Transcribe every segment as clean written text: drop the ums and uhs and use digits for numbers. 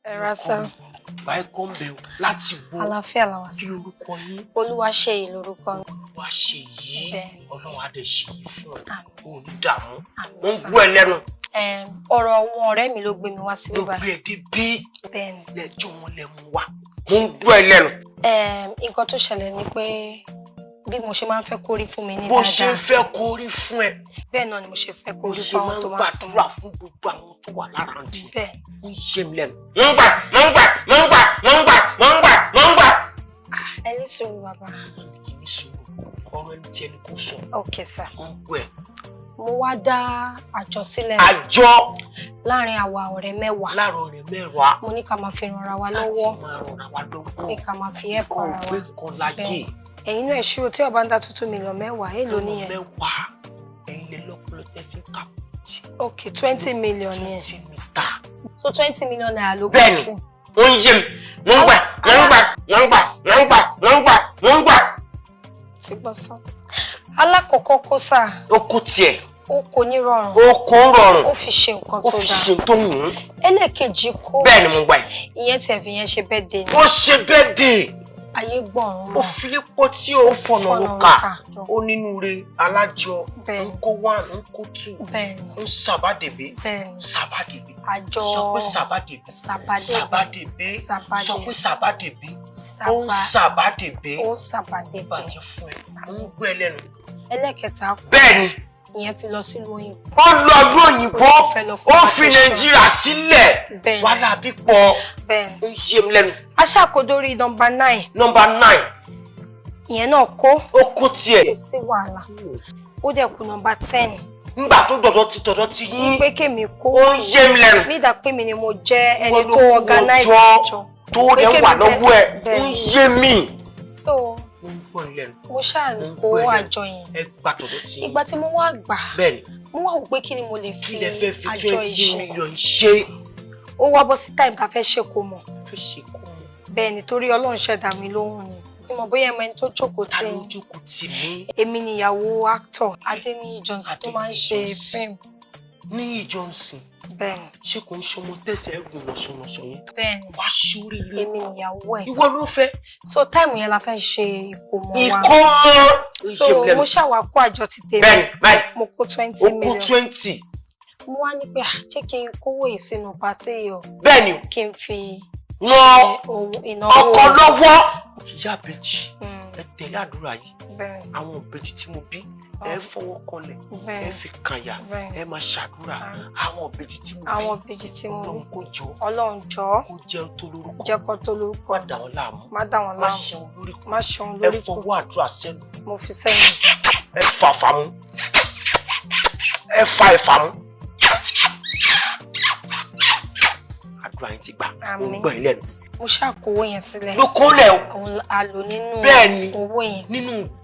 Ẹ ra sá. Báyìí kọ́ ń bẹ̀ o láti wo. Àlàáfíà làwà Kí sí. lorúkọ yín? Olúwaṣeyìí lorúkọ mi. Olúwa ṣe yìí. Bẹ́ẹ̀ni. Ọlọ́run á dẹ̀ ṣe yìí fún ẹ. Àmín. O ò ní dààmú. Àmín Mo ń sá. gbọ́ ẹ lẹ́nu. Ọ̀rọ̀ àwọn ọ̀rẹ́ mi ló gbé mi wá síbí Ló gbé báyìí. ẹ dé bí. Bẹ́ẹ̀ni. Lẹ́jọ́ wọn lẹ mú wá. Mo ń gbọ́ ẹ lẹ́nu. Nǹkan tó ṣẹlẹ̀ ni pé bí mo ṣe máa ń fẹ́ kó rí fún mi ní Bó ṣe ń dáadáa, fẹ́ kó rí fún ẹ. bẹ́ẹ̀ náà ni mo ṣe fẹ́ kó Bó rí ṣe fáwọn máa ń tó máa ń súnmọ́. gbàdúrà fún gbogbo àwọn tó wà lára ǹdí. Bẹ́ẹ̀. Ń ṣe mi lẹ́nu. Mo ń gbà, mo ń gbà, mo ń gbà, mo ń gbà, mo ń gbà, mo ń gbà. Ẹ ní sùúrù, bàbá. Kì í sùúrù, ọ̀rọ̀ ẹni tí ẹni kò sọ. Ok sir. Mo ń gbọ́ ẹ. Mo wá dá àjọ sílẹ̀ Àjọ. láàrin àwa ọ̀rẹ́ 10. Láàárọ̀ ọ̀rẹ́ 10. Mo ní ká máa fi ranra wa Láti lọ́wọ́. máa ràn wá lọ́wọ́. Pé ká máa fi help Nǹkan ara ò wa. gbé nǹkan láyé. Bẹ́ẹ̀. Ẹ̀yin náà, ìṣirò tí ọba ń dá tuntun mílíọ̀nù 10, èèlò nìyẹn? 10, ẹ̀yin lè lọ́pọlọ tẹ́ fi ń kà. Ok, 20 million yẹn. 20 mítà. So ₦20 million ló kù Bẹ́ẹ̀ni. sí. Ó ń yé mi. Mo ń gbà, mo ń gbà, mo ń gbà, mo ń gbà, mo ń gbà, mo ń gbà. Ti gbọ́ sán. Alákọ̀ọ́kọ́ kó sà. Ó kó tiẹ̀. Ó kó nírọ̀rùn. Ó kó rọrùn. Ó fi ṣe nǹkan Ó tó fi dáa. ṣe tó wù ú. Ẹlẹ́ẹ̀kejì kó. Bẹ́ẹ̀ ni, mo gbà yìí. Ìyẹn tiẹ̀ fi yẹn ṣe birthday ni. Ó ṣe birthday. Ayé gbọ̀rún Ó mọ́. filé pọ́ tí ó fọ̀nà Fọ̀nà òrùka. òrùka. Ó nínú re alájọ. Bẹ́ẹ̀ni. Ń kó one, ń kó two. Bẹ́ẹ̀ni. Ń sàbádèbé. Bẹ́ẹ̀ni. Sàbádèbé. Àjọ. Sọ pé sàbádèbé. Sàbádèbé. Sàbádèbé. Sàbádèbé. Sọ pé sàbádèbé. Ó ń sàbádèbé. Ó ń sàbádèbé. Bàjẹ́ fún ẹ. Ó ń gbọ́ ẹ lẹ́nu. Ẹlẹ́ẹ̀kẹta kó. Bẹ́ẹ̀ni. Ìyẹn fi lọ sílùú òyìnbó. Ó lọ ìlú òyìnbó. Ó fẹ́ lọ fún Ó fi vacation. Nàìjíríà sílẹ̀. Bẹ́ẹ̀ni. Wàhálà bí pọ̀. Bẹ́ẹ̀ni. Ó ń yé mi lẹ́nu. Aṣàkódórí nọ́mbà 9. Nọ́mbà 9. Ìyẹn náà kó. Ó kó tiẹ̀. Kò sí wàhálà. Ó dẹ̀ kù nọ́mbà 10. Nígbà tó dọ̀dọ̀ ti tọ̀dọ̀ ti yín. Pé kémi kó. Ó ń yé mi lẹ́nu. Mí dà pé mi ni mo jẹ́ ẹni Wọ́n ló tó kó organize jọ àjọ. tó Pé dẹ̀ kémi wà lọ́wọ́ ẹ̀. Ó ń Bẹ́ẹ̀ni. yé mi. So Mo ń gbọ́ ẹ lẹ́nu. mo ṣáà Mo ń kó gbọ́ ẹ lẹ́nu. àjọ yẹn. Ẹ gbà tọ̀dọ̀ ti yín. Ìgbà tí mo wá gbà, Bẹ́ẹ̀ni. mo wá wò pé kí ni mo lè Kí fi lẹ fẹ́ fi àjọ twenty yìí ṣe. million ṣe? Ó wá bọ́ sí time tá a fẹ́ ṣe kó mọ̀. Fẹ́ ṣe kó mọ̀. Bẹ́ẹ̀ ni, torí Ọlọ́run ṣẹ̀dá mi lóhùn ni. Mi mọ̀ bóyá ẹ mọ ẹni tó jókòó Ta tì ló yín. jókòó tì mí? Èmi nìyàwó actor Adéníyì Johnson tó máa ń ṣe Adéníyì Johnson. fíìmù. Níyì Johnson. Bẹ́ẹ̀ni. Ṣé kò ń ṣọmọ tẹ̀sẹ̀ ẹ̀gùn lọ́sọ̀lọ́sọ̀ yẹn? Bẹ́ẹ̀ni. Wá ṣoríire. Èmi nìyàwó ẹ̀. Ìwọ ló fẹ́. So time yẹn la fẹ́ ṣe ìkómọ wa. Ìkómọ. So mo ṣàwá kó àjọ ti tèmi. Bẹ́ẹ̀ni, bẹ́ẹ̀ni. Mo kó twenty Ó kó million. 20. Mo wá ní pé, ah, jẹ́ kí n kówó yìí sínú party yìí o. Bẹ́ẹ̀ni. Kí n fi Ràn ṣe owó ìnáwó. ọkọ lọ́wọ́. Ìyá ìbejì, ẹ tẹ̀lé àdúrà yìí. Bẹ́ẹ̀ni. Àwọn ìbejì tí mo bí, ẹ fọwọ́ kọlẹ̀, ẹ fi kànyà, Bẹ́ẹ̀ni. ẹ máa ṣàdúrà. Àwọn ìbejì tí mo bí, Àwọn ìbejì tí mo bí. Ọlọ́run kó jọ. Ọlọ́run jọ̀ọ́. Kó jẹ́ tó lórúkọ. Jẹ́ kó tó lórúkọ. Má dà wọ́n láàmú. Má dà wọ́n Má láàmú. ṣe wọn lórí kù. Má ṣe wọn Ẹ lórí kù. fọwọ́ àdúrà sẹ́nu. Mo fi sẹ́yìn. Ẹ fà fàmú. Ẹ fa ìfàmú. Àdúrà yín ti gbà. Mo ń Àmín. gbọ́ yín lẹ́nu. Mo ṣàkówó yẹn sílẹ̀. Ló kó lẹ̀ o. Òun a lò nínú Bẹ́ẹ̀ni. owó yẹn.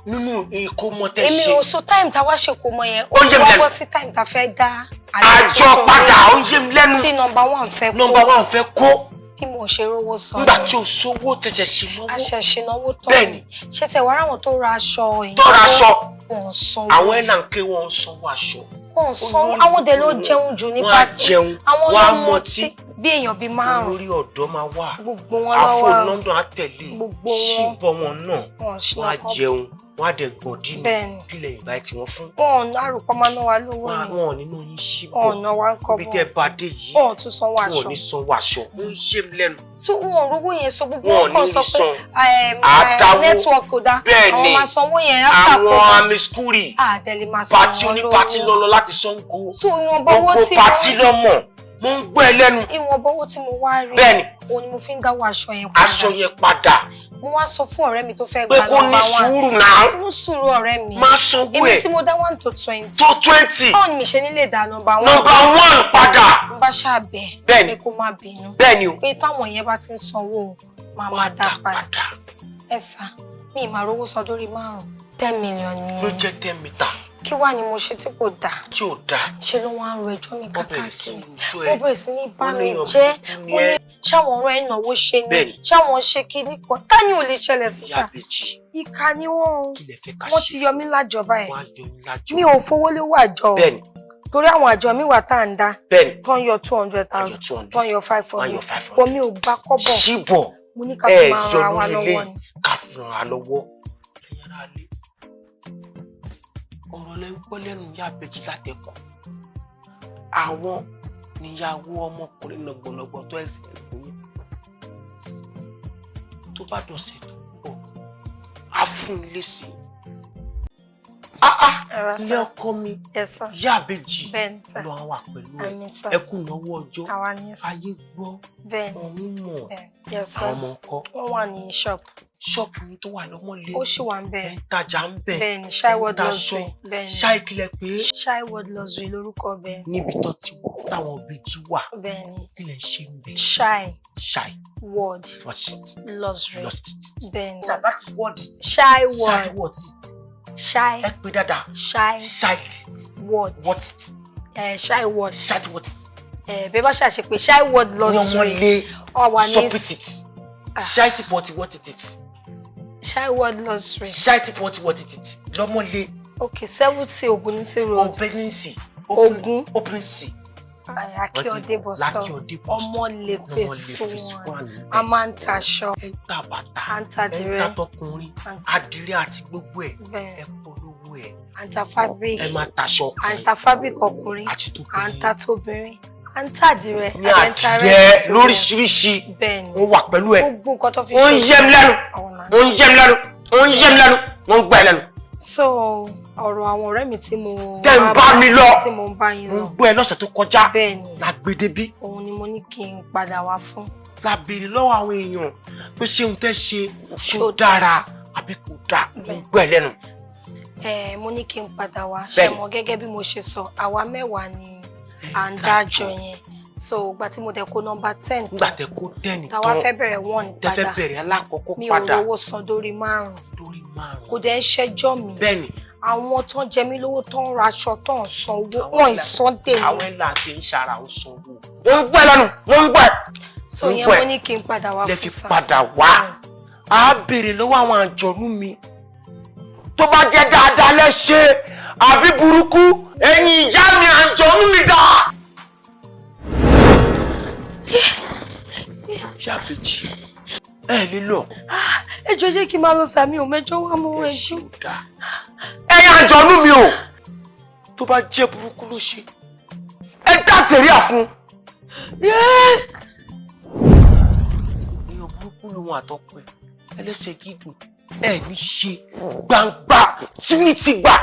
Nínú ìkómọ tẹ́ Èmi ṣe. ò so time tá a wá ṣe kó mọ yẹn. Ó Ó yé ti mi wá lẹ́nu. bọ́ sí time tá a fẹ́ dá Àjọ padà, ó ń yé mi lẹ́nu. Tí nọ́mbà 1 fẹ́ kó. Nọ́mbà 1 fẹ́ kó. Bí mo ṣe rówó san. Nígbà tí o sówó tẹ̀sẹ̀ sí náwó. A ṣẹ̀ṣẹ̀ náwó tán. Bẹ́ẹ̀ni. Ṣé tẹ wá ráwọn tó ra aṣọ ìnáwó? Tó ra aṣọ. Wọn sanwó. Àwọn ẹ̀ náà ń ké wọn sanwó aṣọ. Wọn sanwó. Àwọn dẹ̀ ló jẹun jù ní Wọ́n á party. jẹun, Àwọn wọ́n á ló mọtí. mọtí. Bí èèyàn bíi márùn-ún. Olórí ọ̀dọ́ máa wà. Gbogbo wọn Àfò lọ́wọ́. London á tẹ̀lé. Gbogbo wọn. Ṣíbọ̀ wọn náà. Wọn ṣe Wọ́n á ọkọ. jẹun, wọ́n á dẹ̀ gbọ̀dí ni. Bẹ́ẹ̀ni. Kí lẹ invite wọn fún? Wọn ò àròpọ̀ máa ná wa lówó Wọ́n ni. wọn ò nínú yín ṣíbọ̀. Wọn ò ná wa ń kọ́ Ibi tẹ́ bá dé yìí. Wọn ò tún sanwó Wọn ò aṣọ. ní sanwó aṣọ. Ó ń yé mi lẹ́nu. So wọn ò rówó yẹn so gbogbo Wọn ò wọn kàn ní sọ rí pé san. Àdáwó. network kò dáa. Bẹ́ẹ̀ni. Àwọn máa sanwó yẹn after Àwọn kó. àmì skúrì. Àdẹ̀lẹ̀ máa san Party wọn oní lówó. party lọ́lọ́ láti Ṣàngó. So ìwọ̀nba owó Gbogbo tí party lọ́mọ̀. Mo ń gbọ́ ẹ lẹ́nu. Ìwọ̀nba owó tí mo wá rí. Bẹ́ẹ̀ni. Òun ni mo fi ń dáwọ́ aṣọ yẹn padà. Aṣọ yẹn padà. Mo wá sọ fún ọ̀rẹ́ mi tó fẹ́ Pé gba kó ní nọ́mbà 1. sùúrù náà. Mú sùúrù, ọ̀rẹ́ mi. Má sanwó Èmi ẹ̀. tí mo dá 1 to 20. Tó 20. Báwo ni mi ṣe nílé dá nọ́mbà 1? Nọ́mbà 1 padà. N bá ṣàbẹ̀. Bẹ́ẹ̀ni. Pé kó má bínú. Bẹ́ẹ̀ni o. Pé táwọn yẹn bá ti ń sanwó o, máa máa dá padà. Ẹ sà, mi ì máa rówó san lórí márùn-ún. 10 million nìyẹn. Ló jẹ́ 10 meter. Kí wàá ni mo ṣe tí kò dáa? Tí ò dáa. Ṣe ló wá ń ro ẹjọ́ mi Wọ́n bẹ̀rẹ̀ sí káàkiri. ní rojọ́ ẹ. Wọ́n bẹ̀rẹ̀ sí ní bá Wọ́n mi léèyàn jẹ́. burúkú ni Wọ́n ní ẹ́. ṣáwọn ọ̀rọ̀ ẹ̀ náwó ṣe ni? Bẹ́ẹ̀ni. Ṣáwọn ṣe kinní kan? Ká ní ò lè ṣẹlẹ̀ sí Ìyá sà. ìbejì. Ìkà ni wọ́n o. Kí lẹ fẹ́ ká Wọ́n ṣe ti yọ fún mí lájọba ẹ̀. Wọ́n á yọ yín lájọ. Mi ò fowó léwó àjọ o. Bẹ́ẹ̀ni. Torí àwọn àjọ mi wà tá à ń dá Bẹ́ẹ̀ni. tó ń yọ 200,000, 200, tó ń yọ five wọ́n hundred yọ 500. Bọ̀ mi ò gbà kọ́bọ̀. Síbọ̀ Mo ní ká ẹ fi máa yọ ran ara wa lórí lọ́wọ́ ilé ni. Ká fi ràn án lọ́wọ́. Ẹ̀yin ará ilé, ọ̀rọ̀ lẹ ń gbọ́ lẹ́nu ìyá àbèjì látẹ̀kọ̀. Àwọn níyàwó ọmọkùnrin lọ́gbọ̀lọ́gbọ̀ tó ẹ̀sìn ẹ̀kún yẹn. Tó bá dọ̀sẹ̀ tó ń bọ̀, á fún un lésì. Ẹ̀rọ Ilé sá. ọkọ mi, Yes sir. ìyá àbèjì, Bẹ́ẹ̀ni sir. lọ wà pẹ̀lú ẹ. Àmín sir. Ẹ kú ìnáwó ọjọ́. Àwa ni sir. Ayé gbọ́, Bẹ́ẹ̀ni. ọ̀run mọ̀. Bẹ́ẹ̀ni. Yes sir. Àwọn ọmọ ńkọ́? Wọ́n wà ní shop. Ṣọ́ọ̀bù yín tó wà lọ́mọlé. Ó sì wà ń bẹ̀. Ẹ̀ ń tajà ń bẹ̀. Bẹ́ẹ̀ni, Shy World Ẹ̀ ń taṣọ. Luxury. Bẹ́ẹ̀ni. Ṣáì kílẹ̀ pé Shy World Luxury lórúkọ bẹ́ẹ̀. Níbi tó ti táwọn ìbejì wà. Bẹ́ẹ̀ni. Kí lẹ̀ ń ṣe ń bẹ̀? Shy Shy World What's it? Luxury. Lost it. Bẹ́ẹ̀ni. That is what it. Shy Shy World. what it. Shy. Ẹ pé dáadáa. Shy Shy it. World. What it. Shy World. Shy what it. Bẹ́ẹ̀ bá ṣàṣe pé Shy World Ní Luxury. ọmọlé. Ó wà ní Stop it. Shy it what it what it it. Shy World Luxury. Shy it what it what it it. Lọ́mọlé. Okay, 70 Ogunisi Road. Opening. Ogun. Opening C. Akíọdé bus stop. Lákíọdé bus stop. Ọmọlé Lọ́mọlé phase phase 1. one. A máa ń taṣọ. Ẹ ń ta bàtà. À ń ta Ẹ ń ta àdìrẹ. tọkùnrin. Àdìrẹ àti gbogbo ẹ̀. Bẹ́ẹ̀. Ẹ polówó ẹ̀. À ń ta fabric. Ẹ máa taṣọ À ń ọkùnrin. ta fabric ọkùnrin. Àti À ń tóbìnrin. ta tóbìnrin. À ń ta àdìrẹ. Ní A dẹ̀ ń ta àdìrẹ ready to wear. lóríṣiríṣi. Bẹ́ẹ̀ni. Wọ́n wà pẹ̀lú ẹ̀. Gbogbo nǹkan tó fi Ó ń ṣe yé mi lẹ́nu. àwọn là ń Ó ń yé mi lẹ́nu. Ó ń yé mi lẹ́nu. Wọ́n ń gbá ẹ lẹ́nu. So ọ̀rọ̀ àwọn ọ̀rẹ́ mi tí mo Tẹ́ ń wá bá mi lọ. tí mo ń bá yín Mo ń lọ. gbọ́ ẹ lọ́sẹ̀ tó kọjá. Bẹ́ẹ̀ni. La gbé débí. Òun ni mo ní kí n padà wá fún. La béèrè lọ́wọ́ àwọn èèyàn pé ṣé ohun tẹ́ ṣe ṣó dára àbí kò dáa. Mo ń gbọ́ ẹ lẹ́nu. Ẹ mo ní kí n padà wá. Ṣé Bẹ́ẹ̀ni. mọ̀ gẹ́gẹ́ bí mo ṣe sọ, àwa 10 ni à ń dájọ yẹn. So ìgbà tí mo dẹ̀ kó nọ́mbà 10 Nígbà tẹ́ kó 10 tán, tán. táwa fẹ́ bẹ̀rẹ̀ 1 Tẹ́ fẹ́ padà. bẹ̀rẹ̀ alákọ̀ọ́kọ́ Mi ò padà. rówó san dórí 5. Dórí 5. Kò dẹ̀ ń ṣẹjọ́ mi. Bẹ́ẹ̀ni. Àwọn tó ń jẹ mí lówó tó ń raṣọ tó ń sanwó, wọ́n ì san tèmi. Àwọn ẹ̀ là ti ń ṣara ń sanwó. Wọ́n ń gbọ́ ẹ lẹ́nu. Wọ́n ń gbọ́ ẹ. So Wọ́n ń yẹn gbọ́ ẹ. mo ní kí n padà wá Lẹ fún fi sá. padà wá. A béèrè lọ́wọ́ àwọn àjọ̀nú mi. Tó bá jẹ́ dáadáa lẹ ṣe àbí burúkú, ẹ̀yin ìyá mi àjọ̀nú mi dà. Ìyá àbèjì, ẹ lè lọ. Ẹ jọ̀ọ́ jẹ́ kí n máa lọ sàmì ò mẹ́jọ wá mú ẹjọ́. Ẹ̀yin àjọ̀nú mi o. Tó bá jẹ́ burúkú ló ṣe, ẹ dá sẹ̀ríà fún. Èèyàn burúkú lòun àtọkọ ẹ, ẹlẹ́sẹ̀ gígùn, ẹ ní ṣe gbangba tí ní ti gbà.